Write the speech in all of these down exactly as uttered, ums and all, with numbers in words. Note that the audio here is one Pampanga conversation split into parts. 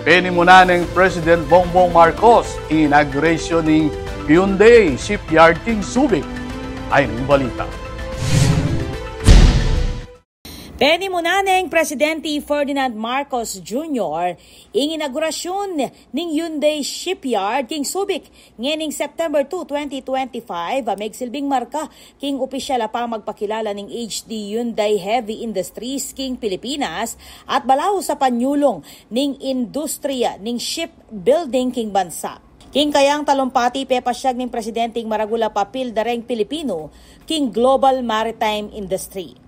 Penimunan neng President Bongbong Marcos ing inauguration ning Hyundai Shipyard king Subic. Ayni ing balita. Penimunan neng Presidente Ferdinand Marcos Junior ing inaugurasyun ning Hyundai Shipyard king Subic ngening September two, twenty twenty-five, a megsilbing marka king opisyal a pamagpakilala ning H D Hyundai Heavy Industries king Pilipinas at balaus a panyulung ning industriya ning shipbuilding king bansa. King kayang talumpati, pepasyag ning Presidente ing maragul a papil da reng Pilipinu king global maritime industry.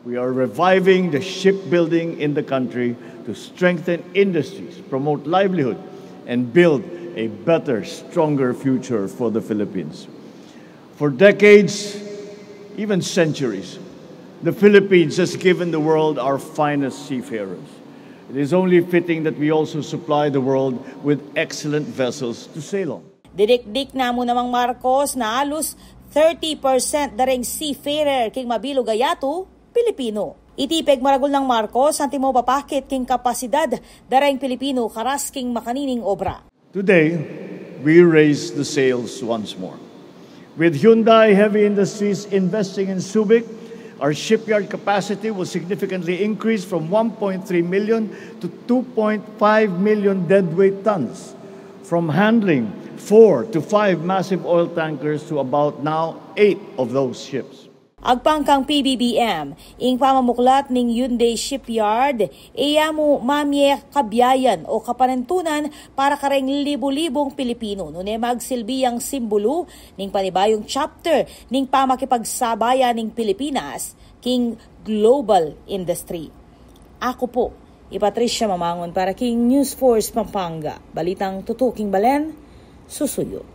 We are reviving the shipbuilding in the country to strengthen industries, promote livelihood, and build a better, stronger future for the Philippines. For decades, even centuries, the Philippines has given the world our finest seafarers. It is only fitting that we also supply the world with excellent vessels to sail on. Didikdik na mu namang Marcos na alus thirty percent da reng seafarer king mabilug a yatu, Pilipinu. Iti pegmaragul nang Marcos antimo papakit king kapasidad da reng Pilipinu karas king makanining obra. Today, we raise the sails once more. With Hyundai Heavy Industries investing in Subic, our shipyard capacity will significantly increase from one point three million to two point five million deadweight tons, from handling four to five massive oil tankers to about now eight of those ships. Agpang kang P B B M, ing pamamuklat ning Hyundai Shipyard e ya mu mamie kabiayan o kapanentunan para kareng libu-libung Pilipinu, nune magsilbi yang simbulu ning panibayung chapter ning pamakipagsabayan ning Pilipinas king global industry. Aku pu i Patricia Mamangun para king News Force Pampanga, balitang tutuking balen, susuyu.